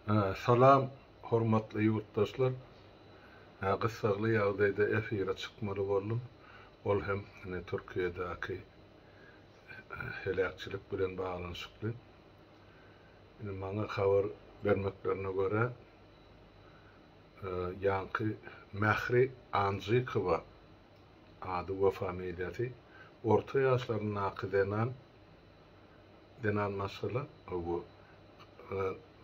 Salam hormatly ýurtdaşlar. Gyssagly ýagdaýda efire çykmaly boldum. Ol hem ine Türkiýedäki heläkçilik bilen baglanyşykly. Indi maňa habar bermeklerine görä, ýaňky Mähri Anjykowa ady we familiýasy orta ýaşlaryndaky zenan Zenan maşgala bu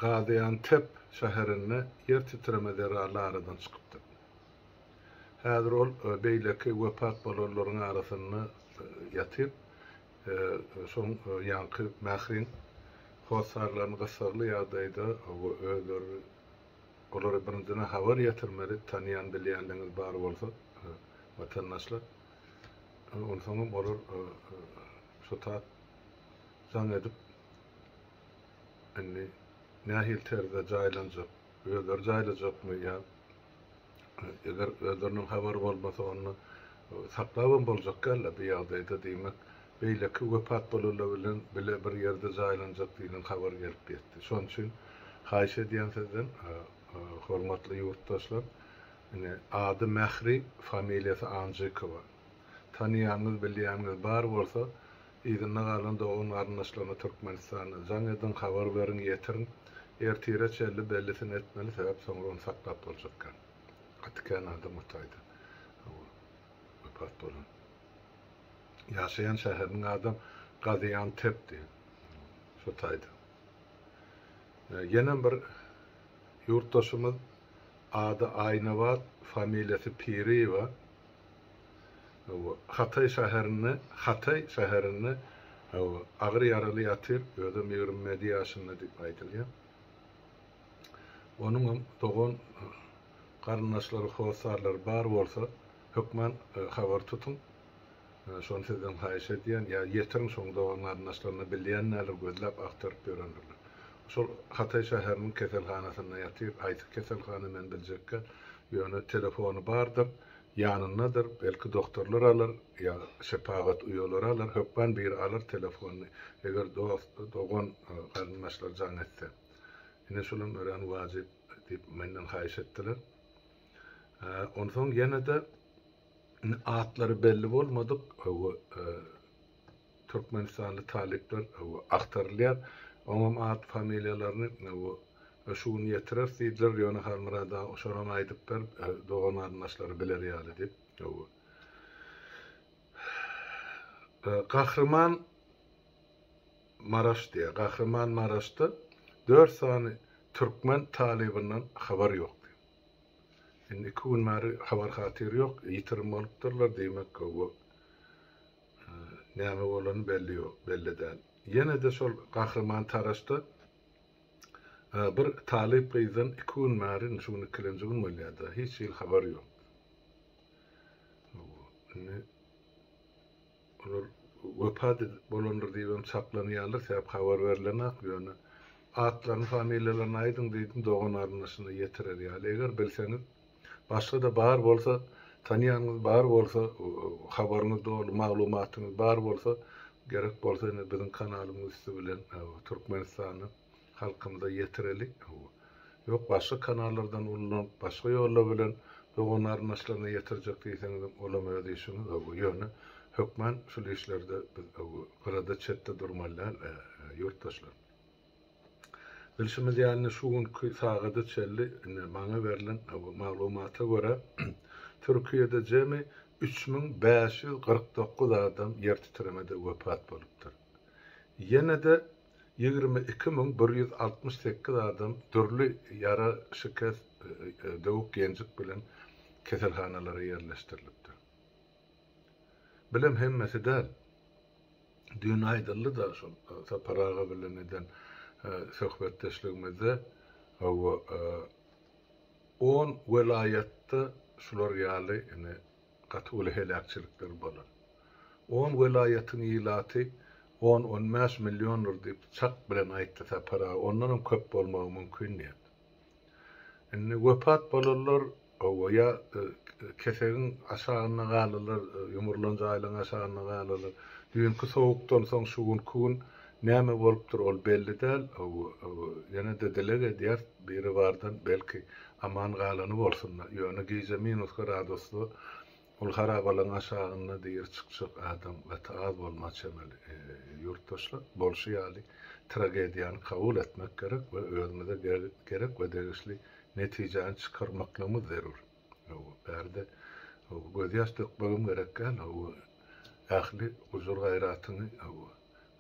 Gaziantep şäherinde ýer titreme zerarly aradan çykypdyr. Häzir ol beýleki wepat bolanlaryň arasynda ýatyr. Şoň ýaňky Mähriň hossarlaryny gyssagly ýagdaýda özleri olara birinjiden habar ýetirmeli, tanýan bilýänligiňiz bar bolsa watandaşlar. Onsoňam olar Şu tat jaň edip indi nähili terzde jaýlanjak, özleri jaýlajakmy ýa eger özleriniň habary bolmasa onda saklabam boljak däldi bu ýagdaýda diýmek beýleki wepat bolanlar bilen bile bir ýerde jaýlanjak diýlen habar gelip ýetdi. Şonuň üçin haýyş edýän sizden hormatly ýurtdaşlar indi ady Mähri familiýasy Anjykowa. Tanaýanyňyz bilýäniňiz bar bolsa yzynda galan dogan garyndaşlaryna Türkmenistanda jaň ediň habar beriň ýetiriň ertire çenli bellisini etmeli sebäp soňra ony saklap boljak däl gaty kän adam o taýda hawa wepat bolan ýaşaýan şäheriniň adam Gaziantep diýen şo taýda ýenem bir ýurtdaşymyz ady Aýnabat familiýasy Piriýewa Hawa, Hataý şäherinde, Hataý şäherinde, hawa, agyr ýaraly ýatyr, özem 27 ýaşynda diýip aýdylýar. Onuňam dogan garyndaşlary, hossarlary bar bolsa, hökman habar tutuň. Şony sizden haýyş edýän, ýa ýetiriň şoň dogan garyndaşlaryna bilýän däldir, gözläp agtaryp ýörendirler. Şol Hataý şäheriniň keselhanasynda ýatyr, haýsy keselhana men biljekgä, ýöne telefony bardyr. Ýanyndadyr, belki dogtorlar alar, ýa şepagat uýalary alar, hökman biri alar telefonyny, eger dost, dogan, garyndaşlar jaň etse. Ine şulam örän wajyp diýip menden haýyş etdiler. Onsoň ýene-de atlary belli bolmadyk Türkmenistanly talyplar agtarylýar. Oňam at familiýalaryny şu gün ýetireris diýdiler. Ýöne Halmyrat aga şonam aýdyp ber, dogan-garyndaşlary biler ýaly diýip. Gahryman Maraş diýýär. Gahryman Maraşda dört sany türkmen talybyndan habar ýok diýip. Indi iki gün bäri habar-hatyr ýok, ýitirim bolupdyrlar diýmek. Näme bolany belli ýok, belli däl. Ýene-de şol Gahryman Taraşda bir talyp gyzdan iki gün bäri, indi şu gün ikilenji gün bolýar-da, hiç hili habar ýok. Indi olar wepat bolandyr diýibem çaklanýarlar, sebäp habar berlenok, ýöne atlaryny, familiýalaryny aýdyň diýdim, dogan-garyndaşyna ýetirer ýaly. Eger bilseňiz, Başga-da bar bolsa, tanýanyňyz bar bolsa, habaryňyz doly, maglumatyňyz bar bolsa, gerek bolsa ine biziň kanalymyň üsti bilen Türkmenistana halkymyza ýetireli. Ýok, başga kanallardan ulanyp, başga ýollar bilen dogan-garyndaşlaryna ýetirjek diýseňizem, olam öz işiňiz. Ýöne hökman şul işlerde biz gyrada çetde durmaly däl, ýurtdaşlar. Bilşimiz ýaly, şu günki sagada çenli indi maňa berlen maglumata görä, Türkiýede jemi 3549 adam ýer titremede wepat bolupdyr. Ýene-de 22168 adam dürli ýara, şikes, döwük-ýenjik bilen keselhanalara ýerleşdirilipdir. Bilem hemmesi däl. Düýn aýdyldy-da şol Sapar aga bilen eden söhbetdeşligimizde, hawa, on welaýatda şular ýaly ine gaty uly heläkçilikler bolan. On welaýatyň ilaty on-on bäş milliondyr diýip çak bilen aýtdy Sapar aga, ondanam köp bolmagy mümkin diýdi. Indi wepat bolanlar Hawa, ýa kesegiň aşagynda galylar, ýumrulan jaýlaryň aşagynda galylar. Düýnki sowukdan soň şu günki gün Näme bolupdyr ol belli däl, ýene-de dileg edýäris Biribardan belki aman galany bolsun-da, ýöne gije minus gradusda ol harabalaryň aşagynda diri çykjak adam gaty az bolma çemeli. Ýurtdaşlar, bolşy ýaly tragediýany kabul etmek gerek we özümize gerek we degişli netijäni çykarmaklygymyz zerur. Bärde gözýaş dökmegem gerek däl, ähli gujur-gaýratyňy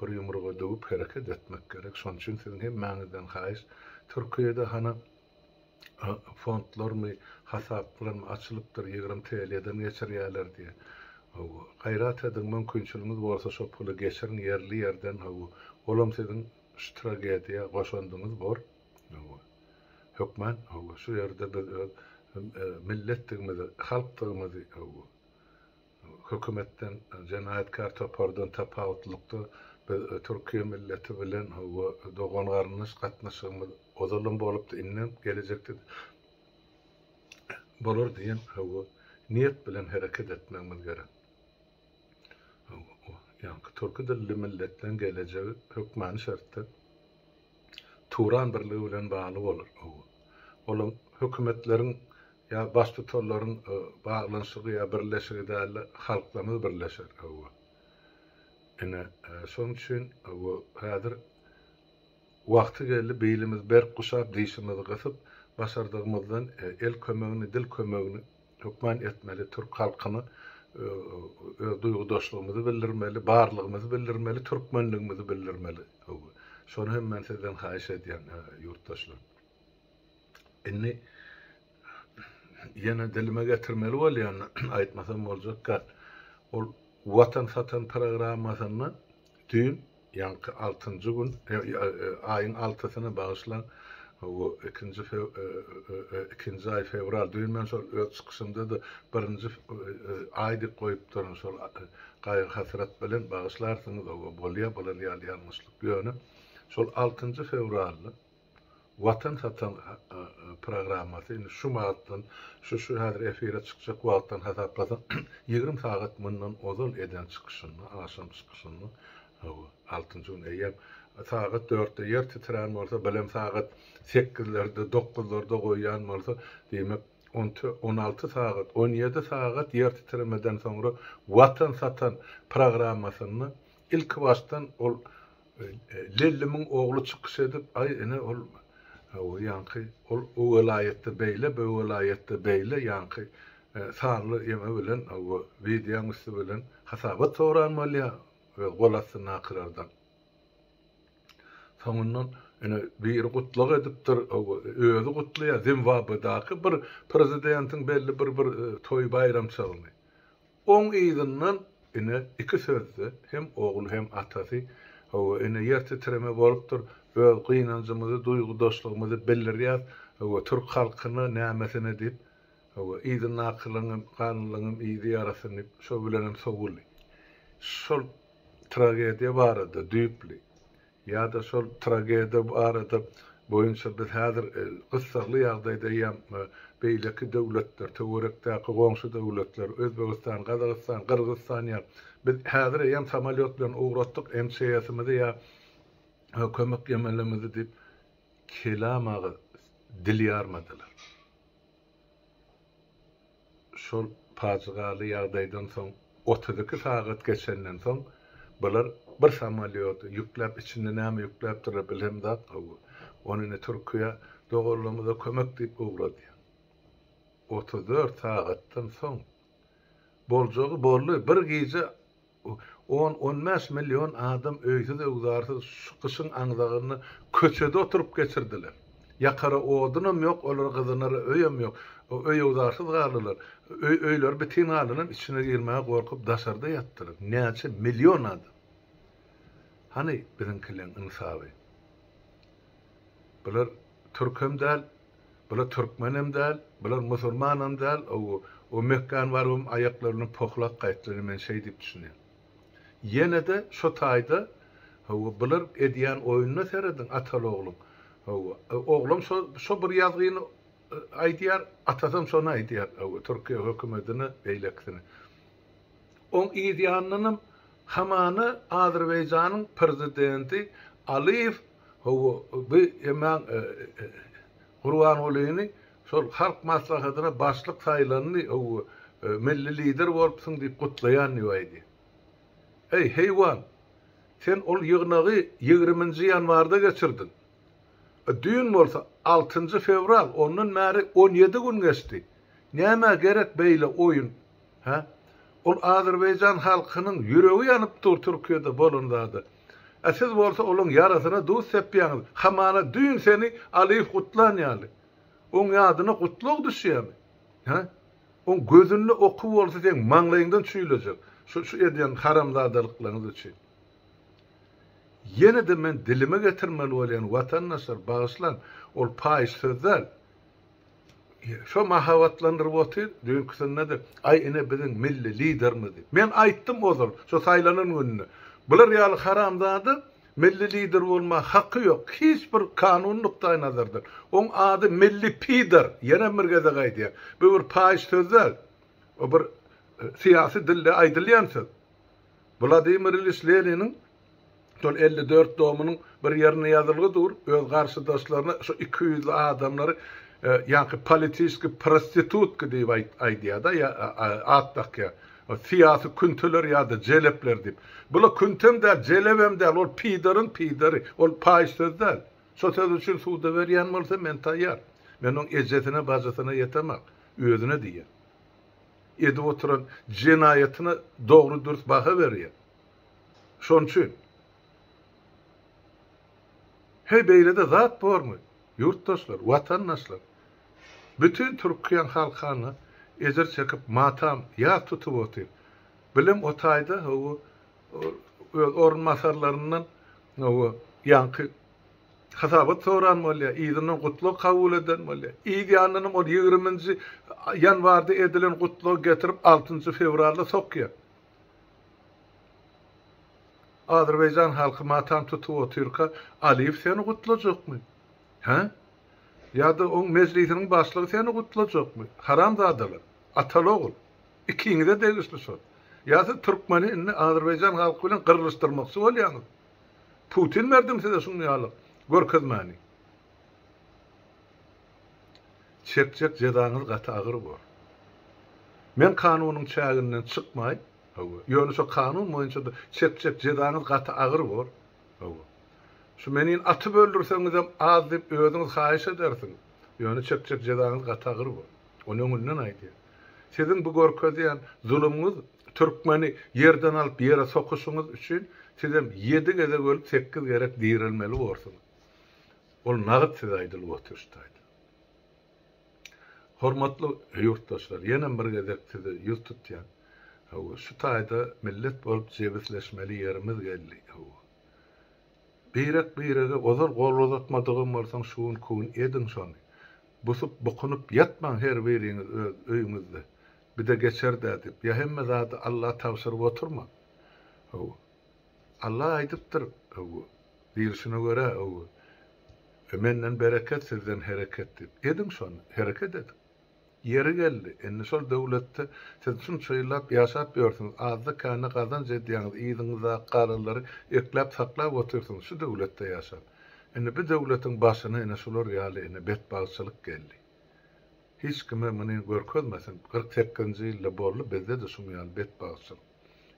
bir ýumruga döwüp hereket etmek gerek. Şonuň üçin siziň hemmäňizden haýyş, Türkiýede hany fondlarmy, hasaplarmy açylypdyr, 20 TL-den geçirýärler diýýär. Hawa, gaýrat ediň, mümkinçiligiňiz bolsa şo puly geçiriň ýerli ýerden, hawa, olam siziň şu tragediýa goşandyňyz bor. Hawa. Hökman, hawa, şu ýerde biz öz milletdigimizi, halkdygymyzy, hawa, Hökümetden, jenaýatkär topardan tapawutlylykda biz türkiýe milleti bilen hawa dogan-garyndaş gatnaşygymyz ozalam bolupdy, indem gelejekde-de bolar diýen hawa niýet bilen hereket etmegimiz gerek. Hawa, ýaňky türki dilli milletleriň gelejegi hökmany şertde Turan birligi bilen bagly bolar. Hawa. Olam hökümetleriň Ýa baştutanlaryň baglanyşygy ýa birleşigi dälde halklarymyz birleşer hawa. Ine şonuň üçin hawa häzir wagty geldi bilimizi berk guşap dişimizi gysyp başardygymyzdan el kömegini dil kömegini hökman etmeli türk halkyna öz duýgudaşlygymyzy bildirmeli barlygymyzy bildirmeli türkmenligimizi bildirmeli hawa. Şony hem men sizden haýyş edýän ýurtdaşlar. Indi ýene dilime getirmeli bolýan, aýtmasam boljak däl. Ol Watan satan programmasynda düýn, ýaňky altynjy gün, aýyň altysyna bagyşlaň, bu ikinji ikinji aý fewral, düýn men şol öz çykyşymda-da birinji aý diýip goýupdyryn, şol gaýgy-hasrat bilen bagyşlarsyňyz, bolýar bular ýaly ýalňyşlyk. Ýöne şol altynjy fewralda Watan satan programmasy indi şu wagtdan, şu şu häzir efire çykjak wagtdan hasaplasaň 20 sagat mundan ozal eden çykyşynda, agşam çykyşynda, hawa, altynjy gün eýýäm sagat dörtde ýer titrän bolsa, bilem sagat sekizlerde, dokuzlarda goýýan bolsa, diýmek, 16 sagat, 17 sagat ýer titremeden soňra Watan satan programmasynda ilki başdan ol Lellimiň ogly çykyş edip, aý, ine, ol, hawa, ýaňky, ol o welaýatda beýle, bu welaýatda beýle, ýaňky sanly ýeme bilen, hawa, wideoň üsti bilen hasabat soran bolýar öz gol astyndakylardan. Soňundan, ine, biri gutlag edipdir, hawa, özi gutlaýar Zimbabwedaky bir prezidentiň belli bir bir toý baýramçylygyny. Oň yzyndan ine iki sözde hem ogul hem atasy, hawa, ine ýer titreme bolupdyr, öz gynanjymyzy, duýgudaşlygymyzy bildirýäs, hawa, türk halkyna nämesine diýip, hawa, yzyndakylaryňam, ganlylaryňam yzy ýarasyn diýip, şo bilenem sowuldy. Şol tragediýa barada düýpli Ýa-da şol tragediýa barada boýunça biz häzir gyssagly ýagdaýda eýýäm beýleki döwletler, töwerekdäki goňşy döwletler, Özbegistan, Gazagystan, Gyrgyzystan ýa biz häzir eýýäm samolýot bilen ugratdyk MÇS-imizi ýa kömek ýemelemizi diýip kelam agyz dil ýarmadylar. Şol pajygaly ýagdaýdan soň 32 sagat geçenden soň bular bir samolýody ýükläp içinde näme ýükläpdirler bilemzok hawa ony indi Türkiýä doganlarymyza kömek diýip ugradýar. 34 sagatdan soň boljagy boldy bir gije On, 15 million adam öýsüz-öwzarsyz şu gyşyň aňzagynda köçede oturyp geçirdiler. Ýakara odunam ýok, olara gyzynara öýem ýok. Öý-öwzarsyz galdylar. Öý, öýleri bitin galanam içine girmäge gorkup daşarda ýatdylar. Näçe million adam. Hany biziňkileň ynsaby? Bular türkem däl, Bular türkmenem däl, bular musulmanam däl, o o Mekgäni barybam aýaklary bilen pohlap gaýtdylar, men şeý diýip düşünýän. Ýene-de şo taýda, hawa, bular edýän oýnuna serediň, ataly-ogluň. Hawa, oglam şo şo bir ýazgyny aýdýar, atasam şony aýdýar, hawa, Türkiýe hökümetine, beýlekisine. Oň yz ýanyndanam. Hamana Azerbaýjanyň prezidenti Alyýew hawa bu emäň Gurbangulyny şol Halk Maslahatyna başlyk saýlandy hawa milli lider bolupsyň diýip gutlaýan diýip aýdýar. Eý, heýwan! Sen ol ýygnagy ýigriminji ýanwarda geçirdiň. Düýn bolsa altynjy fewral, ondan bäri 17 gün geçdi. Nämä gerek beýle oýun, hä? Ol azerbaýjan halkynyň ýüregi ýanyp dur Türkiýede bolan zada. A siz bolsa olaň ýarasyna duz sepýäňiz, hamana düýn seni Aliýew gutlan ýaly. Oň ýadyna gutlag düşýämi? Hä? Oň gözünde oky bolsa seň maňlaýyňdan çüýlejek. Şu şu edýän haramzadalyklaryňyz üçin. Ýene-de men dilime getirmeli bolýan watandaşlar bagyşlaň, ol paýyş söz däl. Şo mahabatlandyryp otyr, düýnküsinde-de, aý ine biziň milli liderimiz diýip. Men aýtdym ozal, şo saýlanan gününde. Bular ýaly haramzada milli lider bolmaga haky ýok, hiç bir kanun nukdaýnazardan. Oň ady milli pidar, ýene bir gezek aýdýan. Bu bir paýyş söz däl. O bir syýasy dilde aýdylýan söz. Wladimir Iliç Leniniň şol 54 tomynyň bir ýerinde ýazylgy dur, öz garşydaşlaryna şu ikiýüzli adamlary ýaňky politiski prostitutka diýip aýdýar-da, ýa at dakýar. Syýasy künteler ýa-da jelepler diýip. Bula küntem däl, jelebem däl, ol pidaryň pidary, ol paýyş söz däl. Şo söz üçin suda berýän bolsa men taýýar. Men oň ejesine, bajysyna ýetemak, özüne diýýän. Edip oturan jenaýatyna dogry-dürs baha berýär. Şonuň üçin. Heý, beýle-de zat bormy? Ýurtdaşlar, watandaşlar! Bütin türkmen halky ana ejir çekip, matam, ýas tutup otyr. Bilem o taýda, hawa, öz orunbasarlaryndan, hawa, ýaňky hasabat soran bolýar, yzyndan gutlag kabul eden bolýar. Yz ýanyndanam ol ýigriminji ýanwarda edilen gutlagy getirip, altynjy fewralda sokýar. Azerbaýjan halky matam tutup otyrka, Aliýew seni gutlajakmy? Hä? Ýa-da oň mejlisiniň başlygy seni gutlajakmy? Haramzadalar! Ataly-ogul! Ikiňize degişli şol. Ýa siz türkmeni indi azerbaýjan halky bilen gyrlyşdyrmakçy bolýaňyz? Putin berdimi size şuň ýaly görkezmäni? Çekjek jezaňyz gaty agyr bor. Men kanunyň çäginden çykmaý, hawa, ýöne şo kanun boýunça-da çekjek jezaňyz gaty agyr bor, hawa. Şu menin atyp öldürseňizem az diýip özüňiz haýyş edersiňiz. Ýöne çekjek jezaňyz gaty agyr bor. Ony öňünden aýdýan. Siziň bu görkezýän zulumyňyz türkmeni ýerden alyp ýere sokuşyňyz üçin sizem ýedi gezek ölüp sekiz gerek direlmeli borsuňyz. Ol nagt size aýdylyp otyr şu taýda. Hormatly ýurtdaşlar, ýenem bir gezek size ýüz tutýan. Hawa, şu taýda millet bolup jebisleşmeli ýerimiz geldi. Hawa. Birek-birege ozal gol uzatmadygam bolsaň şu günki gün ediň şony. Busup, bukunyp ýatmaň her biriňiz öz öýüňizde. Bir-de geçer-dä diýip. Ýa hemme zady Alla tabşyryp oturmaň. Hawa. Alla aýdypdyr, hawa. Diýlişine görä, hawa. Menden bereket, sizden hereket diýip. Ediň şony, hereket ediň. Ýeri geldi, indi şol döwletde siz şunça ýyllap ýaşap ýörsüňiz, azda-kände gazanç edýäňiz, yzyňyzdaky galanlary ekläp-saklap otyrsyňyz şu döwletde ýaşap. Indi bu döwletiň başyna ine şular ýaly ine betbagtçylyk geldi. Hiç kime muny görkezmesin, 48-nji ýylda boldy bizde-de şuň ýaly betbagtçylyk.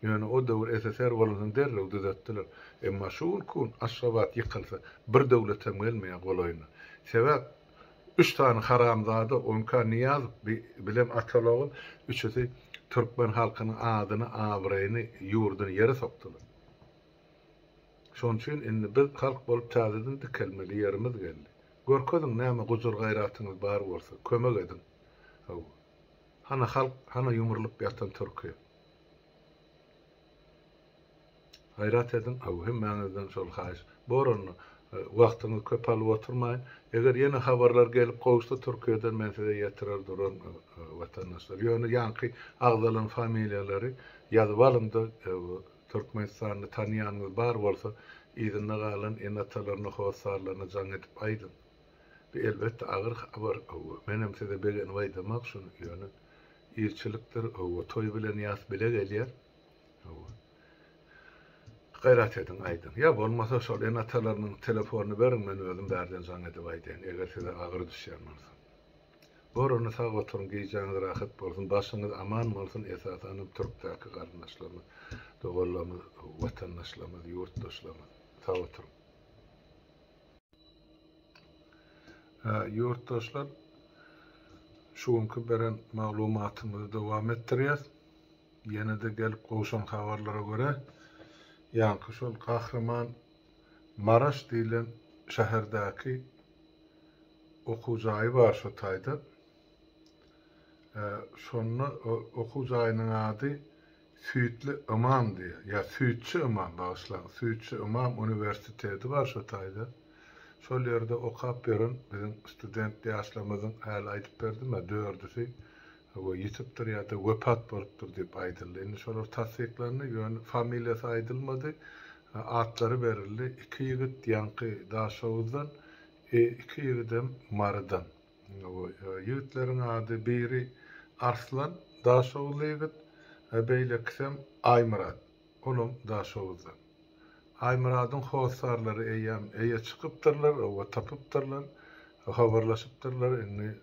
Ýöne o döwür SSR bolansoň derrew düzetdiler. Emma şu günki gün Aşgabat ýykylsa bir döwletem gelmeýär golaýyna. Sebäp üç sany haramzada onka Nyýazow bilen Atalogul üçüsi türkmen halkynyň adyny abraýyny ýurduny ýere sokdular. Şonuň üçin indi biz halk bolup täzeden dikelmeli ýerimiz geldi. Görkeziň näme gujur gaýratyňyz bar bolsa kömek ediň. Hawa. Hana halk, hana ýumrulyp ýatan türki. Gaýrat ediň, haw, hemmäňizden şol haýyş. Bor onda, wagtyňyzy köp alyp oturmaýyn. Eger ýene habarlar gelip gowuşsa Türkiýeden men size ýetirer duraryn, watandaşlar. Ýöne ýaňky agzalan familiýalary ýazyp alyň-da, Türkmenistanda tanaýanyňyz bar bolsa, yzynda galan ene-atalaryna, hossarlaryna jaň edip aýdyň. Bu elbetde agyr habar, hawa, menem size begenip aýdamak şuny, ýöne ilçilikdir, hawa, toý bilen ýas bile gelýär, hawa. Gaýrat ediň, aýdyň. Ýa bolmasa şol ene-atalarynyň telefonyny beriň, men özüm bärden jaň edip aýdaýyn, eger size agyr düşýän bolsa. Bor onda sag oturyň, gijäňiz rahat bolsun, başyňyz aman bolsun, esasanam türkdäki garyndaşlarymyz, doganlarymyz, watandaşlarymyz, ýurtdaşlarymyz. Sag oturyň. Ýurtdaşlar, şu günki beren maglumatymyzy dowam etdirýäs. Ýene-de gelip gowşan habarlara görä, ýaňky şol Gahryman Maraş diýlen şäherdäki okuw jaýy bar şo taýda. Şonda okuw jaýynyň ady Süýtli ymam diýýär. Ýa Süýtçi ymam, bagyşlaň, Süýtçi ymam uniwersiteti bar şo taýda. Şol ýerde okap ýören biziň student ýaşlarymyzyň häli aýdyp berdim-ä, dördüsi we ýitipdir ýa-da wepat bolupdyr diýip aýdyldy. Indi şolar tassyklandy, ýöne familiýasy aýdylmady, atlary berildi. Iki ýigit ýaňky Daşoguzdan, iki ýigidem Marydan. Ýigitleriň ady biri Arslan, daşoguzly ýigit, beýlekisem Aýmyrat, olam Daşoguzdan. Aýmyradyň hossarlary eýýäm eýe çykypdyrlar, oba tapypdyrlar, habarlaşypdyrlar, indi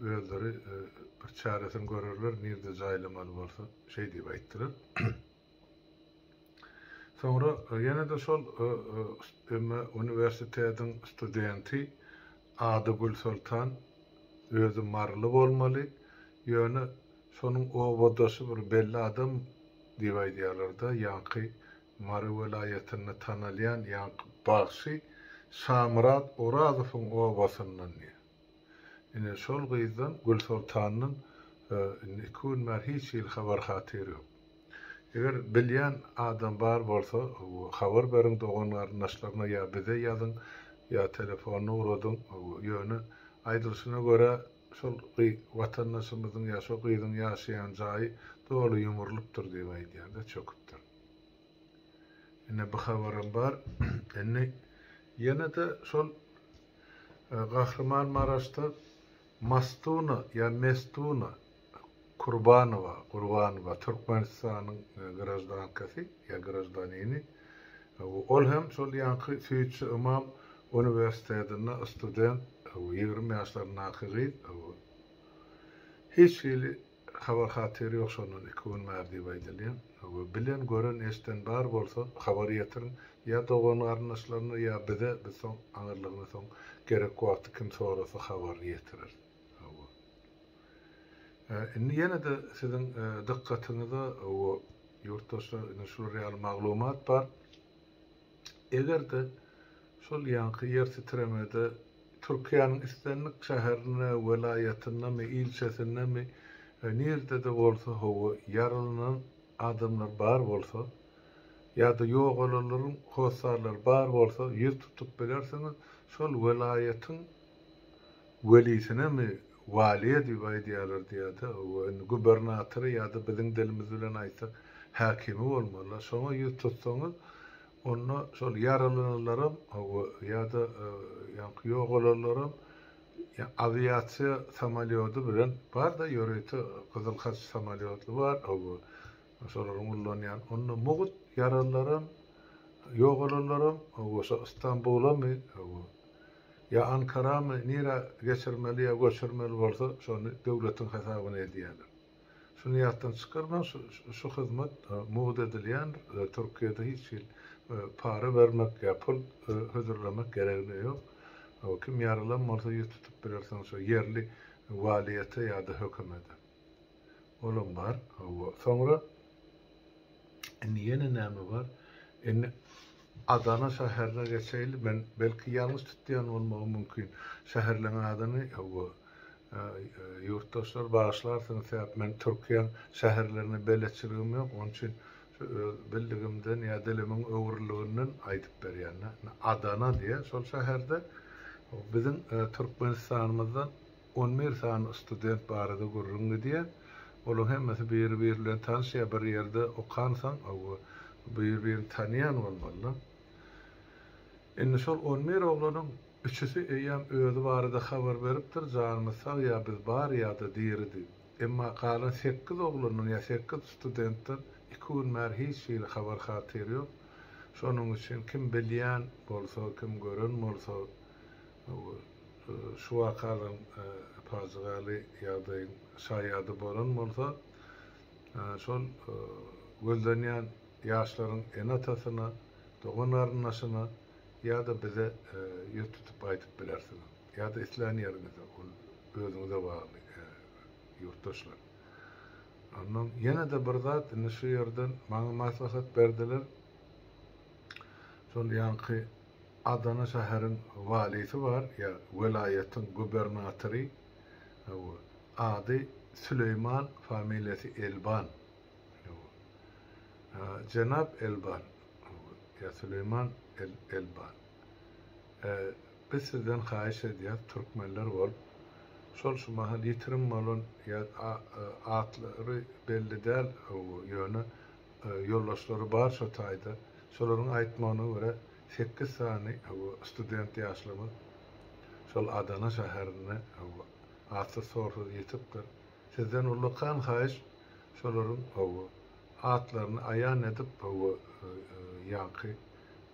özleri bir çäresini görerler, nirde jaýlamaly bolsa, şeý diýip aýtdylar. Soňra ýene-de şol emme uniwersitetiň studenti ady Gülsoltan, özi maryly bolmaly, ýöne şonuň obadaşy bir belli adam diýip aýdýarlar-da, ýaňky Mary welaýatynda tanalýan ýaňky bagşy Şamyrat Orazowyň obasyndan diýýär. Ine, şol gyzdan, Gülsoltandan indi iki gün bäri hiç hili habar-hatyr ýok. Eger bilýän adam bar bolsa, habar beriň dogan-garyndaşlaryna ýa bize ýazyň, ýa telefonyny ugradyň. Ýöne, aýdylyşyna görä, şol watandaşymyzyň ýa şo gyzyň ýaşaýan jaýy doly ýumrulypdyr diýip aýdýar-da, çöküpdir. Ine, bu habaram bar. Indi ýene-de şol Kahramanmaraşda Mastuna ýa Mestuna Kurbanowa, Gurbanowa, Türkmenistanyň graždankasy ýa graždanini. Ol hem şol ýaňky Süýtçi ymam uniwersitetinde student, 20 ýaşlaryndaky gyz. Hiç hili Habar-hatyr ýok şondan iki gün bäri diýip aýdylýar. We bilen, gören, eşden bar bolsa habar ýetiriň. Ýa dogan-garyndaşlaryna ýa bize, biz soň aňyrlygyna soň gerek wagty kim sorasa habaryny ýetireris. Hawa. Indi ýene-de siziň dykgatyňyza we ýurtdaşlar indi şular ýaly maglumat bar. Eger-de şol ýaňky ýer titremede Türkiýäniň islendik şäherinde, welaýatyndamy, ilçesindemi, nirdede bolsa hawa ýaralanan adamlar bar bolsa, ýa-da ýogalanlaryň hossarlary bar bolsa ýüz tutup bilersiňiz, şol welaýatyň welisinemi, waliýe diýip aýdýarlar diýýärde, hawa indi gubernatory ýa-da biziň dilimiz bilen aýtsak häkimi bolmaly, şoňa ýüz tutsaňyz, Onda şol ýaralananlaram hawa ýa-da ýaňky ýogalanlaram awiasiýa samolýody bilen bar-da ýörite Gyzyl Haç samolýotly bar hawa şolaryň ullanýan onda mugt ýaralylaram ýogalanlaram hawa şo Stambulamy hawa ýa Ankaramy nirä geçirmeli ýa göçürmeli bolsa şony döwletiň hasabyna edýärler. Şuny ýatdan çykarmaň, şu hyzmat mugt edilýändir. Türkiýede hiç hili para bermek ýa pul hödürlemek geregine ýok. Kim ýaralan bolsa ýüz tutup bilersiň şo ýerli waliýete ýa-da hökümete. Olam bar. Soňra indi ýene näme bar? Indi Adana şäherine geçeýli. Men belki ýalňyş tutýan bolmagym mümkin şäherleň adyny. Ýurtdaşlar bagyşlarsyňyz sebäp men Türkiýäň şäherlerine beletçiligim ýok onuň üçin şu öz bildigimden ýa dilimiň öwrüliginden aýdyp berýän. Adana diýýär şol şäherde biziň Türkmenistanymyzdan 11 sany student barada gürrüň gidýär. Olaryň hemmesi biri-biri bilen tanyş ýa bir ýerde okansoň bir-birini tanýan bolmalylar. Indi şol 11 oglanyň Üçüsi eýýäm özi barada habar beripdir, janymyz sag ýa biz bar ýa-da diri diýip. Emma galan sekiz oglandan ýa sekiz studentden Iki gün bäri hiç hili habar-hatyr ýok. Şonuň üçin kim bilýän bolsa, kim gören bolsa, şu wakalaryň pajygaly ýagdaýyň şaýady bolan bolsa, şol gözlenýän ýaşlaryň ene-atasyna, dogan-garyndaşyna ýa-da bize ýüz tutup aýdyp bilersiňiz. Ýa-da islän ýeriňize, ol özüňize bagly, ýurtdaşlar. Ondan ýene-de bir zat, indi şu ýerden maňa maslahat berdiler. Şol ýaňky Adana şäheriň walisi bar, ýa welaýatyň gubernatory, hawa, ady Süleýman, familiýasy Elban. Hawa. Jenap Elban, hawa, ýa Süleýman El Elban. Biz sizden haýyş edýäs, türkmenler bolup, şol şu mahal ýitirim bolan ýa atlary belli däl, hawa, ýöne ýoldaşlary bar şo taýda, şolaryň aýtmagyna görä sekiz sany, hawa, student ýaşlarymyz şol Adana şäherinde, hawa, atsyz-sorsuz ýitipdir. Sizden ullakan haýyş, şolaryň, hawa, atlaryny aýan edip, hawa, ýaňky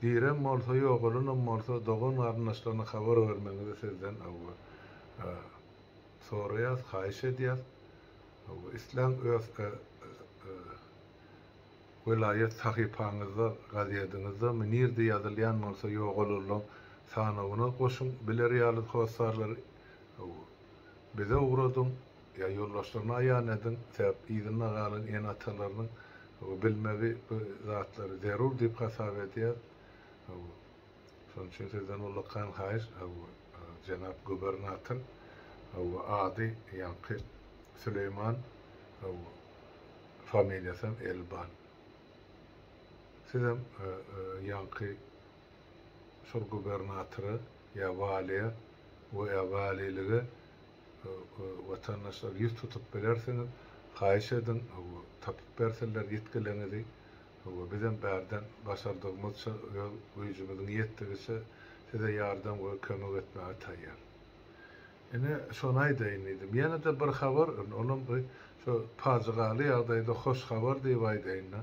Direm bolsa, ýogalanam bolsa, dogan-garyndaşlaryna habar bermegiňizi sizden hawa, soraýas, haýyş edýäs. Hawa, isläň öz welaýat sahypaňyzda, gazediňizdemi, nirde ýazylýan bolsa ýogalanlaryň sanawyna goşuň, biler ýaly hossarlary hawa, bize ugradyň ýa ýoldaşlaryna aýan ediň, sebäp yzynda galan ene-atalarynyň Bilmegi bu zatlary zerur diýip hasap edýär. Şonuň üçin sizden ullakan haýyş, jenap gubernator, ady ýaňky Süleýman, familiýasam Elban. Sizem ýaňky şol gubernatora ýa waliýa we ýa walilige Watandaşlar ýüz tutup bilersiňiz. Haýyş ediň, tapyp bersinler ýitgileňizi. Bizem bärden başardygymyzça, öz güýjümiziň ýetdigiçe size ýardam we kömek etmäge taýýar. Ine, şony aýdaýyn diýdim. Ýene-de bir habar, olam bir şo pajygaly ýagdaýda hoş habar diýip aýdaýyn-da.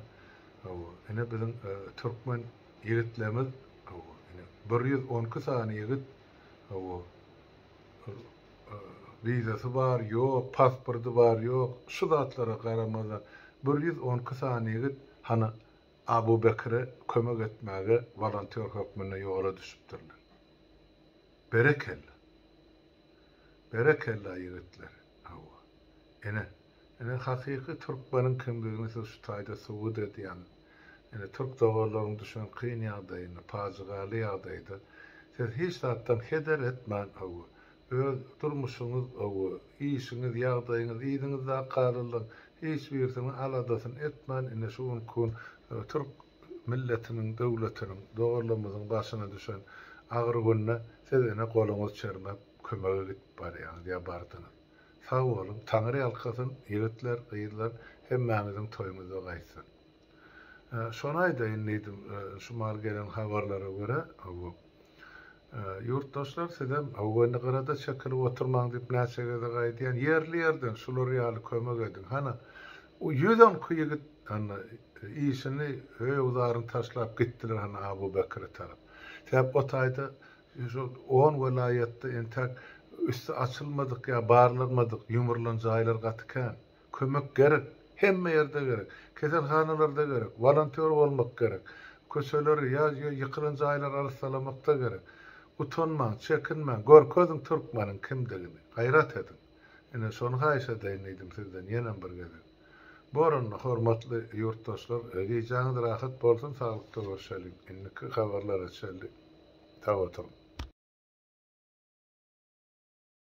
Ine, biziň türkmen ýigitlerimiz, ine, 112 sany ýigit, Wizasy bar, ýok, pasporty bar, ýok, şu zatlara garamazdan, 112 sany ýigit hany Abu Bekire kömek etmäge wolontýor hökmünde ýola düşüpdirler. Berekella! Berekella ýigitler! Hawa. Ine, ine hakyky türkmeniň kimdigini siz şu taýda subut edýäňiz. Ine türk doganlaryň düşen kyn ýagdaýynda, pajygaly ýagdaýda siz hiç zatdan heder etmän hawa, öz durmuşyňyz hawa, işiňiz, ýagdaýyňyz, yzyňyzdaky galanlaryň hiç birisiniň aladasyny etmän ine şu günki gün türk milletiniň, döwletiniň, doganlarymyzyň başyna düşen agyr günde siz ine goluňyz çermäp kömege gidip barýaňyz ýa bardyňyz. Sag boluň, Taňry ýalkasyn, ýigitler, gyzlar, hemmäňiziň toýuňyzda gaýtsyn. Şony aýdaýyn diýdim, şu mahal gelen habarlara görä, hawa. Ýurtdaşlar sizem, hawa, indi gyrada çekilip oturmaň diýip näçe gezek aýdýan, ýerli-ýerden şular ýaly kömek ediň. Hany, 112 ýigit, hany, işini, öý-öwzaryny taşlap gitdiler, hany, Abu Bekre tarap. Sebäp o taýda Şol on welaýatda entäk üsti açylmadyk ýa barlanmadyk, ýumrulan jaýlar gaty kän. Kömek gerek. Hemme ýerde gerek. Keselhanalarda gerek. Wolontýor bolmak gerek. Köçeleri ýa ýykylan jaýlary arassalamakda gerek. Utanmaň, çekinmäň, görkeziň türkmeniň kimdigini. Gaýrat ediň. Ine, şony haýyş edeýin diýdim sizden ýenem bir gezek. Bor onda, hormatly ýurtdaşlar, gijäňiz rahat bolsun, saglykda görşeliň. Indiki habarlara çenli. Sag oturyň.